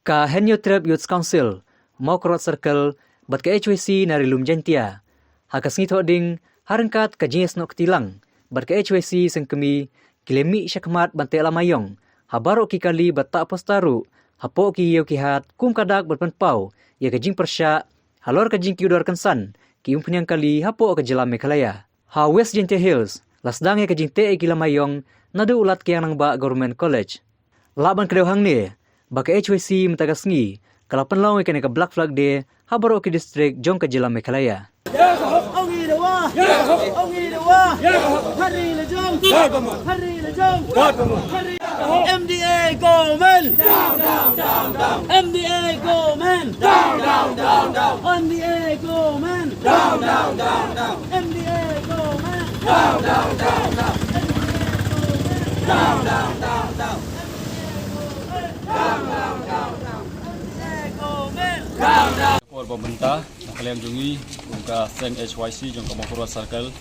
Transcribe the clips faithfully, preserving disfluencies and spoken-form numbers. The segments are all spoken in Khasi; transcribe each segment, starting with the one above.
Ka Hynñiewtrep Youth Council, Mawkyrwat Circle, bad ka H Y C na Ri Lum Jaiñtia, ha ka sngi Thohdieng, ha ryngkat ka jingïasnoh kti lang bad ka H Y C Sengkmie, ki la mih shakhmat ban teh lama ïong ha baroh ki kali bad tah poster ruh hapoh ki ïew ki hat, kum ka dak ban pynpaw ïa ka jingpyrshah halor ka jingkiew dor kynsan ki umphniang kali hapoh ka jylla Meghalaya. Ha West Jaiñtia Hills la sdang ïa ka jingteh ïa ki lama ïong naduh u Latkiang Nangbah Government College. Lah ban kdew hangne ba ka H Y C mynta ka sngi ka la pynlong ïa kane ka Black Flag Day ha baroh ki district jong ka jylla Meghalaya. M D A government. M D A government. M D A government. M D A government. Por ba mynta na ka liang jong ngi kum ka seng H Y C jong ka Mawkyrwat Circle.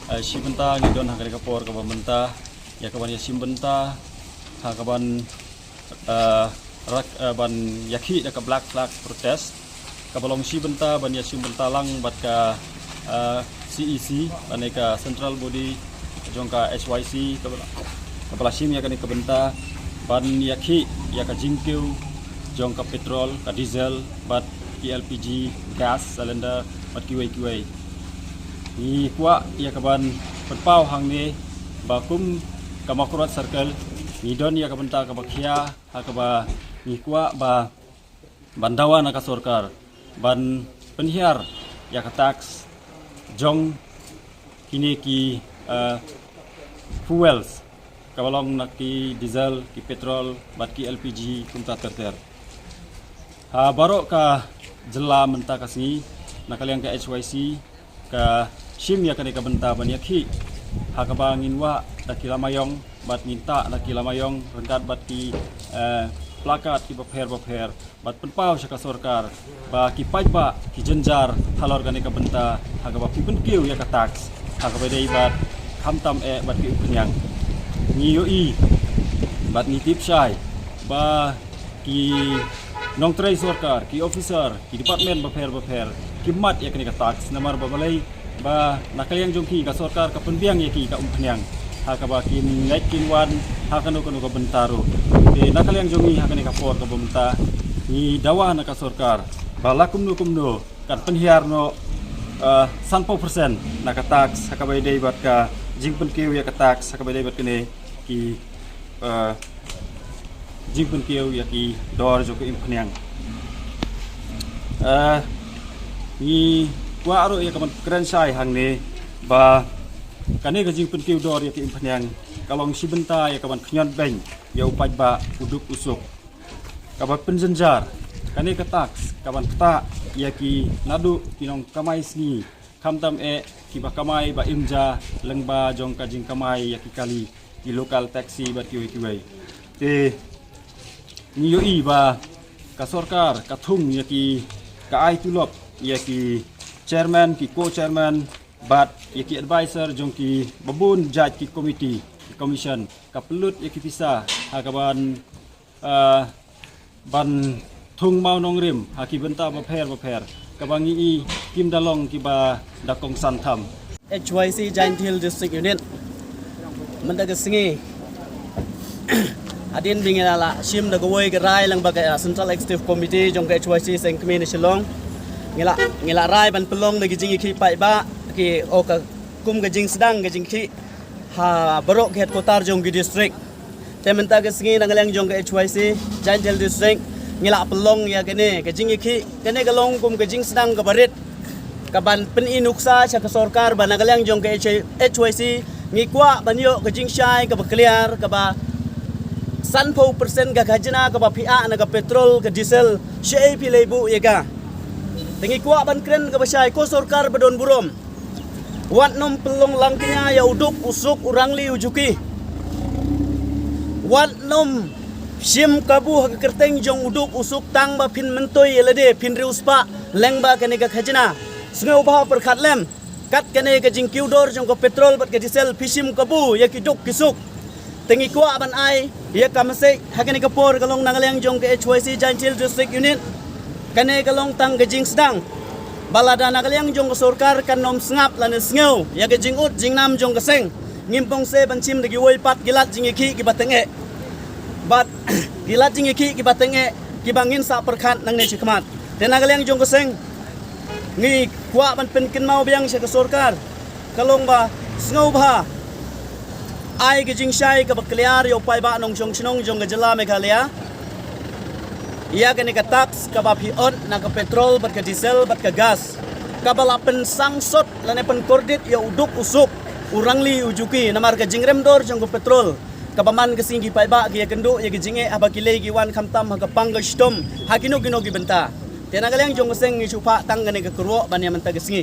Eh, shi bynta ngi don ha kane ka por kaba mynta ïa kaban ïa shim bynta ha kaban, eh, rak, eh, ban ïa khih da ka Black Flag Protest kaba long shi bynta ban ïa shim bynta lang bad ka, eh, C E C, lane ka Central Body jong ka H Y C, kaba la, kaba la shim ïa kane ka bynta ban ïa khih ïa ka jingkiew jong ka petrol, ka diesel bad ki L P G gas cylinder bad kiwei kiwei. Ngi kwah ïa kaban pynpaw hangne ba kum ka Mawkyrwat Circle ngi don ïa ka bynta kaba khia ha kaba ngi kwah ba ban dawa na ka sorkar ban pynhiar ïa ka tax jong kine ki, eh, fuels kaba long na ki diesel, ki petrol bad ki L P G kumta ter ter. Ha baroh ka jylla mynta ka sngi na ka liang ka H Y C ka shim ïa kane ka bynta ban ïa khih ha kaba ngin wah da ki lama ïong bad ngin tah da ki lama ïong ryngkat bad ki, eh, plakat kiba pher ba pher bad pynpaw sha ka sorkar ba ki paidbah ki jynjar halor kane ka bynta ha kaba phi pynkiew ïa ka tax ha kaba dei bad khamtam eh bad ki umphniang. Ngi ïohi bad ngi tip shai ba ki nongtrei sorkar, ki officer, ki department bapher bapher ki mad ïa kane ka tax namar ba balei ba na ka liang jong ki ka sorkar ka pynbiang ïa ki ka umphniang ha kaba kin ngeit kin wan ha kano kano ka bynta ruh. Te na ka liang jong ngi ha kane ka por kaba mynta ngi dawa na ka sorkar ba la kumno kumno kan pynhiar noh, eh, sanphew percent na ka tax ha kaba ïadei bad ka jingpynkiew ïa ka tax ha kaba ïadei bad kane ki, eh, jingpynkiew ïa ki dor jong ka umphniang. Eh, ngi kwah ruh ïa kaban kren shai hangne ba kane ka jingpynkiew dor ïa ka umphniang ka long shi bynta ïa kaban khñiot beiñ ïa u paidbah u duk u suk. Kaba pynjynjar kane ka tax kaban ktah ïa ki naduh ki nongkamai sngi khamtam eh kiba kamai ba im ja lyngba jong ka jingkamai ïa ki kali, ki local taxi bad kiwei kiwei. Te ngi ïohi ba ka sorkar ka thung ïa ki, ka ai tulop ïa ki chairman, ki co-chairman bad ïa ki advisor jong ki babun jait ki committee, ki commission, ka pynlut ïa ki pisa ha kaban, ah, ban thung mawnongrim ha ki bynta bapher bapher kaba ngi i kim da long kiba da kongsan tham. H Y C Jaintia Hills District Unit mynta ka sngi hadien ba ngi la lah shim da kawei ka rai lyngba ka Central Executive Committee jong ka H Y C Seng Kmie na Shillong, ngi la, ngi la rai ban pynlong da ki jingïakhih paidbah ki, o ka, kum ka jingsdang ka jingkhih ha baroh ka headquarter jong ki district. Te mynta ka sngi na ka liang jong ka H Y C Jaintia Hills District ngi la pynlong ïa kane ka jingïakhih, kane ka long kum ka jingsdang kaba rit kaban pyni nuksa sha ka sorkar ba na ka liang jong ka H Y C ngi kwah ban ïoh ka jingshai kaba clear, kaba sanphew percent ka khajna kaba phi ah na ka petrol, ka diesel, shaei phi leit buh ïa ka. Te ngi kwah ban kren kaba shai, ko sorkar ba don burom, wat nym pynlong langkñia ïa u duk u suk, u rangli u juki. Wat nym shim kabu ha ka kyrteng jong u duk u suk tang ba phin myntoi ïa lade, phin riewspah lyngba kane ka khajna. Sngewbha pyrkhat lem, kat kane ka jingkiew dor jong ka petrol bad ka diesel phi shim kabu ïa ki duk ki suk. Te ngi kwah ban ai ïa ka message ha kane ka por ka long na ka liang jong ka H Y C Jaintia District Unit. Kane ka long tang ka jingsdang ba lada na ka liang jong ka sorkar kan ym sngap lane sngew ïa ka jingud jingnam jong ka seng, ngim pong se ban shim da kiwei pat ki lad jingïakhih kiba teng eh. Bad ki lad jingïakhih kiba teng eh kiba ngin sa pyrkhat nangne shakhmat. Te na ka liang jong ka seng ngi kwah ban pynkynmaw biang sha ka sorkar ka long ba sngewbha ai ka jingshai kaba kliar ïa u paidbah nongshong shnong jong ka jylla Meghalaya ïa kane ka tax kaba phi ot na ka petrol bad ka diesel bad ka gas, kaba la pynsangsot lane pynkordit ïa u duk u suk, u rangli u juki, namar ka jingrem dor jong ka petrol kaba man ka sngi ki paidbah ki ïakynduh ïa ka jingeh haba ki lei ki wan khamtam ha ka pang ka shitom ha kino kino ki bynta. Te na ka liang jong ka seng ngi shu phah tang kane ka kyrwoh ban ïa mynta ka sngi.